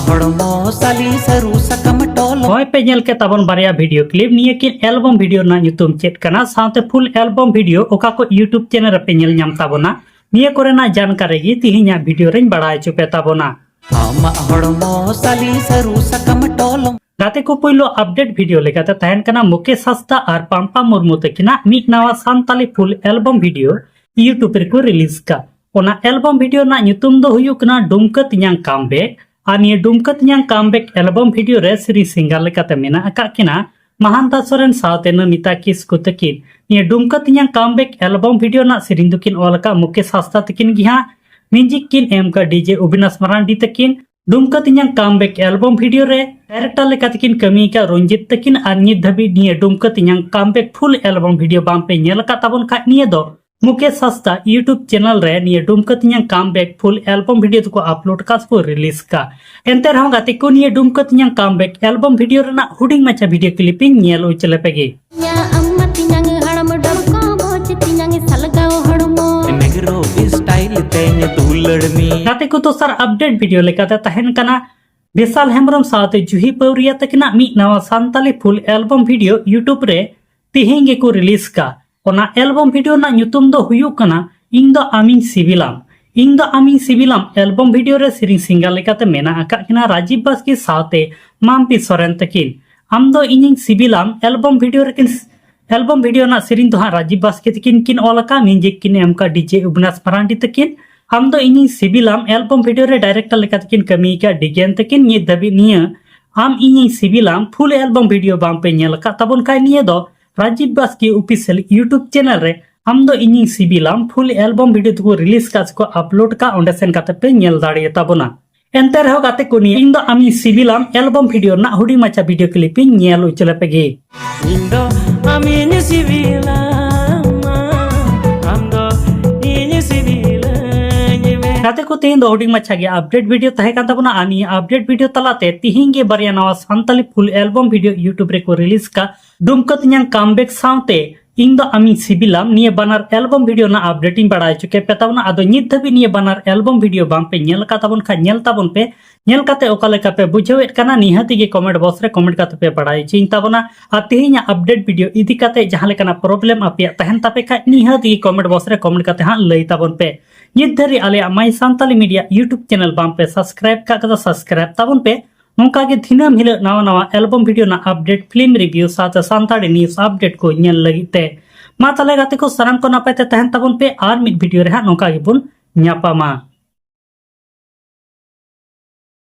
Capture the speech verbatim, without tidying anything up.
ᱦᱚᱲᱢᱚ ᱥᱟᱞᱤ ᱥᱟᱹᱨᱩ ᱥᱟᱠᱟᱢ ᱴᱚᱞᱚ᱾ ᱦᱚᱭ ᱯᱮ ᱧᱮᱞ ᱠᱮᱫ ᱛᱟᱵᱚᱱ ᱵᱟᱨᱭᱟ video clip᱾ ᱱᱤᱭᱟᱹ ᱠᱤᱱ album video ᱨᱮᱱᱟᱜ ᱧᱩᱛᱩᱢ ᱪᱮᱫ ᱠᱟᱱᱟ, ᱥᱟᱶᱛᱮ full album video ᱚᱠᱟ ᱠᱚ YouTube channel ᱨᱮᱯᱮ ᱧᱮᱞ ᱧᱟᱢ ᱛᱟᱵᱚᱱᱟ, ᱱᱤᱭᱟᱹ ᱠᱚᱨᱮᱱᱟᱜ ᱡᱟᱱᱠᱟᱨᱤ ᱜᱮ ᱛᱤᱦᱤᱧᱟᱜ video ᱨᱮᱧ ᱵᱟᱲᱟᱭ ᱦᱚᱪᱚ ᱯᱮ ᱛᱟᱵᱚᱱᱟ᱾ ᱟᱢᱟᱜ ᱦᱚᱲᱢᱚ ᱥᱟᱞᱤ ᱥᱟᱹᱨᱩ ᱥᱟᱠᱟᱢ ᱴᱚᱞᱚ᱾ ᱜᱟᱛᱮ ᱠᱚ, ᱯᱳᱭᱞᱳ update video ᱞᱮᱠᱟᱛᱮ ᱛᱟᱦᱮᱱ ᱠᱟᱱᱟ ᱢᱩᱠᱮᱥ ᱦᱟᱸᱥᱫᱟ ᱟᱨ ᱯᱟᱢᱯᱟ ᱢᱩᱨᱢᱩ ᱛᱟᱹᱠᱤᱱᱟᱜ ᱢᱤᱫ ᱱᱟᱣᱟ Santali full album video YouTube ᱨᱮᱠᱚ release ᱠᱟᱜ᱾ ᱚᱱᱟ album video ᱨᱮᱱᱟᱜ ᱧᱩᱛᱩᱢ ᱫᱚ ᱦᱩᱭᱩᱜ ᱠᱟᱱᱟ ᱰᱩᱢᱠᱟᱹ ᱛᱮᱧᱟᱝ Comeback᱾ ᱟᱨ ᱱᱤᱭᱟᱹ ᱰᱩᱢᱠᱟᱹ ᱛᱮᱧᱟᱝ Comeback album video ᱨᱮ ᱥᱮᱨᱮᱧ singer ᱞᱮᱠᱟᱛᱮ ᱢᱮᱱᱟᱜ ᱟᱠᱟᱫ ᱠᱤᱱᱟ ᱢᱟᱦᱟᱱᱛᱟ ᱥᱚᱨᱮᱱ ᱥᱟᱶᱛᱮ ᱱᱚᱢᱤᱛᱟ ᱠᱤᱥᱠᱩ ᱛᱟᱹᱠᱤᱱ᱾ ᱱᱤᱭᱟᱹ ᱰᱩᱢᱠᱟᱹ ᱛᱮᱧᱟᱝ Comeback album video ᱨᱮᱱᱟᱜ ᱥᱮᱨᱮᱧ ᱫᱚᱠᱤᱱ ᱚᱞ ᱟᱠᱟᱫ ᱢᱩᱠᱮᱥ ᱦᱟᱸᱥᱫᱟ ᱛᱟᱹᱠᱤᱱ ᱜᱮ ᱦᱟᱸᱜ᱾ Music ᱠᱤᱱ ᱮᱢ ᱟᱠᱟᱫ DJ ᱚᱵᱤᱱᱟᱥ ᱢᱟᱨᱟᱱᱰᱤ ᱛᱟᱹᱠᱤᱱ᱾ ᱰᱩᱢᱠᱟᱹ ᱛᱮᱧᱟᱝ Comeback album video ᱨᱮ director ᱞᱮᱠᱟ ᱛᱮᱠᱤᱱ ᱠᱟᱹᱢᱤ ᱟᱠᱟᱫ ᱨᱚᱧᱡᱤᱛ ᱛᱟᱹᱠᱤᱱ᱾ ᱟᱨ ᱱᱤᱛ ᱫᱷᱟᱹᱵᱤᱡ ᱱᱤᱭᱟᱹ ᱰᱩᱢᱠᱟᱹ ᱛᱮᱧᱟᱝ Comeback full album video ᱵᱟᱝ ᱯᱮ ᱧᱮᱞ ᱟᱠᱟᱫ ᱛᱟᱵᱚᱱ ᱠᱷᱟᱡ, ᱱᱤᱭᱟᱹ ᱫᱚ ᱢᱩᱠᱮᱥ ᱦᱟᱸᱥᱫᱟ YouTube channel ᱨᱮ ᱱᱤᱭᱟᱹ ᱰᱩᱢᱠᱟᱹ ᱛᱮᱧᱟᱝ Comeback full album video ᱫᱚᱠᱚ upload ᱠᱟᱜ ᱥᱮᱠᱚ release ᱠᱟᱜ᱾ ᱮᱱᱛᱮ ᱨᱮᱦᱚᱸ ᱜᱟᱛᱮ ᱠᱚ, ᱱᱤᱭᱟᱹ ᱰᱩᱢᱠᱟᱹ ᱛᱮᱧᱟᱝ Comeback album video ᱨᱮᱱᱟᱜ ᱦᱩᱰᱤᱧ ᱢᱟᱪᱷᱟ video clip ᱤᱧ ᱧᱮᱞ ᱦᱚᱪᱚ ᱞᱮᱯᱮ ᱜᱮ᱾ ᱤᱧᱟᱜ ᱟᱢ ᱢᱟ ᱛᱤᱧᱟᱝ ᱦᱟᱲᱟᱢ ᱰᱚᱵᱠᱚ ᱵᱷᱚᱡᱽ ᱛᱤᱧᱟᱝ ᱥᱟᱞᱜᱟᱣ ᱦᱚᱲᱢᱚ᱾ ᱱᱮᱜᱽᱨᱳ style ᱛᱮᱧ ᱫᱩᱞᱟᱹᱲ ᱢᱮ᱾ ᱜᱟᱛᱮ ᱠᱚ, ᱫᱚᱥᱟᱨ update video ᱞᱮᱠᱟᱛᱮ ᱛᱟᱦᱮᱱ ᱠᱟᱱᱟ ᱵᱤᱥᱟᱞ ᱦᱮᱢᱵᱨᱚᱢ ᱥᱟᱶᱛᱮ ᱡᱩᱦᱤ ᱯᱟᱹᱣᱨᱤᱭᱟ ᱛᱟᱹᱠᱤᱱᱟᱜ ᱢᱤᱫ ᱱᱟᱣᱟ Santali full album video YouTube ᱨᱮ ᱛᱤᱦᱤᱧ ᱜᱮᱠᱚ release ᱠᱟᱜ᱾ ᱚᱱᱟ album video ᱨᱮᱱᱟᱜ ᱧᱩᱛᱩᱢ ᱫᱚ ᱦᱩᱭᱩᱜ ᱠᱟᱱᱟ ᱤᱧ ᱫᱚ ᱟᱢᱤᱧ ᱥᱤᱵᱤᱞᱟᱢ᱾ ᱤᱧ ᱫᱚ ᱟᱢᱤᱧ ᱥᱤᱵᱤᱞᱟᱢ album video ᱨᱮ ᱥᱮᱨᱮᱧ singer ᱞᱮᱠᱟᱛᱮ ᱢᱮᱱᱟᱜ ᱟᱠᱟᱫ ᱠᱤᱱᱟ ᱨᱟᱡᱤᱵ ᱵᱟᱥᱠᱮ ᱥᱟᱶᱛᱮ ᱢᱟᱢᱯᱤ ᱥᱚᱨᱮᱱ ᱛᱟᱹᱠᱤᱱ᱾ ᱟᱢ ᱫᱚ ᱤᱧᱤᱧ ᱥᱤᱵᱤᱞᱟᱢ album video ᱨᱮᱠᱤᱱ, album video ᱨᱮᱱᱟᱜ ᱥᱮᱨᱮᱧ ᱫᱚ ᱦᱟᱸᱜ ᱨᱟᱡᱤᱵ ᱵᱟᱥᱠᱮ ᱛᱟᱹᱠᱤᱱ ᱠᱤᱱ ᱚᱞ ᱟᱠᱟᱫ, music ᱠᱤᱱ ᱮᱢ ᱟᱠᱟᱫ DJ ᱚᱵᱤᱱᱟᱥ ᱢᱟᱨᱟᱱᱰᱤ ᱛᱟᱹᱠᱤᱱ᱾ ᱟᱢ ᱫᱚ ᱤᱧᱤᱧ ᱥᱤᱵᱤᱞᱟᱢ album video ᱨᱮ director ᱞᱮᱠᱟ ᱛᱮᱠᱤᱱ ᱠᱟᱹᱢᱤ ᱟᱠᱟᱫ ᱰᱤᱜᱮᱱ ᱛᱟᱹᱠᱤᱱ᱾ ᱱᱤᱛ ᱫᱷᱟᱹᱵᱤᱡ ᱱᱤᱭᱟᱹ ᱟᱢ ᱤᱧᱤᱧ ᱥᱤᱵᱤᱞᱟᱢ full album video ᱵᱟᱝ ᱯᱮ ᱧᱮᱞ ᱟᱠᱟᱫ ᱛᱟᱵᱚᱱ ᱠᱷᱟᱡ, ᱱᱤᱭᱟᱹ ᱫᱚ ᱨᱟᱡᱤᱵ ᱵᱟᱥᱠᱮ official YouTube channel ᱨᱮ ᱟᱢ ᱫᱚ ᱤᱧᱤᱧ ᱥᱤᱵᱤᱞᱟᱢ full album video ᱫᱚᱠᱚ release ᱠᱟᱜ ᱥᱮᱠᱚ upload ᱠᱟᱜ, ᱚᱸᱰᱮ ᱥᱮᱱ ᱠᱟᱛᱮ ᱯᱮ ᱧᱮᱞ ᱫᱟᱲᱮᱭᱟᱛᱟ ᱵᱚᱱᱟ᱾ ᱮᱱᱛᱮ ᱨᱮᱦᱚᱸ ᱜᱟᱛᱮ ᱠᱚ, ᱱᱤᱭᱟᱹ ᱤᱧ ᱫᱚ ᱟᱢᱤᱧ ᱥᱤᱵᱤᱞᱟᱢ album video ᱨᱮᱱᱟᱜ ᱦᱩᱰᱤᱧ ᱢᱟᱪᱷᱟ video clip ᱤᱧ ᱧᱮᱞ ᱦᱚᱪᱚ ᱞᱮᱯᱮ ᱜᱮ᱾ ᱤᱧ ᱫᱚ ᱟᱢᱤᱧ ᱥᱤᱵᱤᱞᱟᱢᱟ, ᱟᱢ ᱫᱚ ᱤᱧ ᱥᱤᱵᱤᱞᱟᱹᱧ ᱢᱮ᱾ ᱜᱟᱛᱮ ᱠᱚ, ᱛᱮᱦᱮᱧ ᱫᱚ ᱦᱩᱰᱤᱧ ᱢᱟᱪᱷᱟ ᱜᱮ update video ᱛᱟᱦᱮᱸ ᱠᱟᱱ ᱛᱟᱵᱚᱱᱟ᱾ ᱟᱨ ᱱᱤᱭᱟᱹ update video ᱛᱟᱞᱟᱛᱮ ᱛᱤᱦᱤᱧ ᱜᱮ ᱵᱟᱨᱭᱟ ᱱᱟᱣᱟ Santali full album video YouTube ᱨᱮᱠᱚ release ᱠᱟᱜ, ᱰᱩᱢᱠᱟᱹ ᱛᱮᱧᱟᱝ Comeback ᱥᱟᱶᱛᱮ ᱤᱧ ᱫᱚ ᱟᱢᱤᱧ ᱥᱤᱵᱤᱞᱟᱢ ᱱᱤᱭᱟᱹ ᱵᱟᱱᱟᱨ ᱮᱞᱵᱚᱢ ᱵᱷᱤᱰᱤᱭᱳ ᱨᱮᱱᱟᱜ ᱟᱯᱰᱮᱴ ᱤᱧ ᱵᱟᱲᱟᱭ ᱦᱚᱪᱚ ᱠᱮᱫ ᱯᱮ ᱛᱟᱵᱚᱱᱟ᱾ ᱟᱫᱚ ᱱᱤᱛ ᱫᱷᱟᱹᱵᱤᱡ ᱱᱤᱭᱟᱹ ᱵᱟᱱᱟᱨ ᱮᱞᱵᱚᱢ ᱵᱷᱤᱰᱤᱭᱳ ᱵᱟᱝ ᱯᱮ ᱧᱮᱞ ᱟᱠᱟᱫ ᱛᱟᱵᱚᱱ ᱠᱷᱟᱱ ᱧᱮᱞ ᱛᱟᱵᱚᱱ ᱯᱮ᱾ ᱧᱮᱞ ᱠᱟᱛᱮ ᱚᱠᱟ ᱞᱮᱠᱟ ᱯᱮ ᱵᱩᱡᱷᱟᱹᱣᱮᱫ ᱠᱟᱱᱟ, ᱱᱤᱦᱟᱹᱛ ᱜᱮ ᱠᱚᱢᱮᱱᱴ ᱵᱚᱠᱥ ᱨᱮ ᱠᱚᱢᱮᱱᱴ ᱠᱟᱛᱮ ᱯᱮ ᱵᱟᱲᱟᱭ ᱦᱚᱪᱚᱧ ᱛᱟᱵᱚᱱᱟ᱾ ᱟᱨ ᱛᱮᱦᱮᱧᱟᱜ ᱟᱯᱰᱮᱴ ᱵᱷᱤᱰᱤᱭᱳ ᱤᱫᱤ ᱠᱟᱛᱮ ᱡᱟᱦᱟᱸ ᱞᱮᱠᱟᱱᱟᱜ ᱯᱨᱚᱵᱞᱮᱢ ᱟᱯᱮᱭᱟᱜ ᱛᱟᱦᱮᱱ ᱛᱟᱯᱮ ᱠᱷᱟᱡ ᱱᱤᱦᱟᱹᱛ ᱜᱮ ᱠᱚᱢᱮᱱᱴ ᱵᱚᱠᱥ ᱨᱮ ᱠᱚᱢᱮᱱᱴ ᱠᱟᱛᱮ ᱦᱟᱸᱜ ᱞᱟᱹᱭ ᱛᱟᱵᱚᱱ ᱯᱮ᱾ ᱱᱤᱛ ᱫᱷᱟᱹᱨᱤᱡ ᱟᱞᱮᱭᱟᱜ ᱢᱟᱭ ᱥᱟᱱᱛᱟᱞᱤ ᱢᱤᱰᱤᱭᱟ ᱭᱩᱴᱩᱵᱽ ᱪᱮᱱᱮᱞ ᱵᱟᱝ ᱯᱮ ᱥᱟᱵᱥᱠᱨᱟᱭᱤᱵ ᱠᱟᱜ ᱠᱟᱫᱟ, ᱥᱟᱵᱥᱠᱨᱟᱭᱤᱵ ᱛᱟᱵᱚᱱ ᱯᱮ᱾ ᱱᱚᱝᱠᱟ ᱜᱮ ᱫᱤᱱᱟᱹᱢ ᱦᱤᱞᱳᱜ ᱱᱟᱣᱟ ᱱᱟᱣᱟ ᱮᱞᱵᱚᱢ ᱵᱷᱤᱰᱤᱭᱳ ᱨᱮᱱᱟᱜ ᱟᱯᱰᱮᱴ, ᱯᱷᱤᱞᱢ ᱨᱤᱵᱷᱤᱭᱩ ᱥᱟᱶᱛᱮ ᱥᱟᱱᱛᱟᱲᱤ ᱱᱤᱭᱩᱡᱽ ᱟᱯᱰᱮᱴ ᱠᱚ ᱧᱮᱞ ᱞᱟᱹᱜᱤᱫ ᱛᱮ᱾ ᱢᱟ ᱛᱟᱦᱞᱮ ᱜᱟᱛᱮ ᱠᱚ, ᱥᱟᱱᱟᱢ ᱠᱚ ᱱᱟᱯᱟᱭ ᱛᱮ ᱛᱟᱦᱮᱱ ᱛᱟᱵᱚᱱ ᱯᱮ, ᱟᱨ ᱢᱤᱫ ᱵᱷᱤᱰᱤᱭᱳ ᱨᱮ ᱦᱟᱸᱜ ᱱᱚᱝᱠᱟ ᱜᱮᱵᱚᱱ ᱧᱟᱯᱟᱢᱟ᱾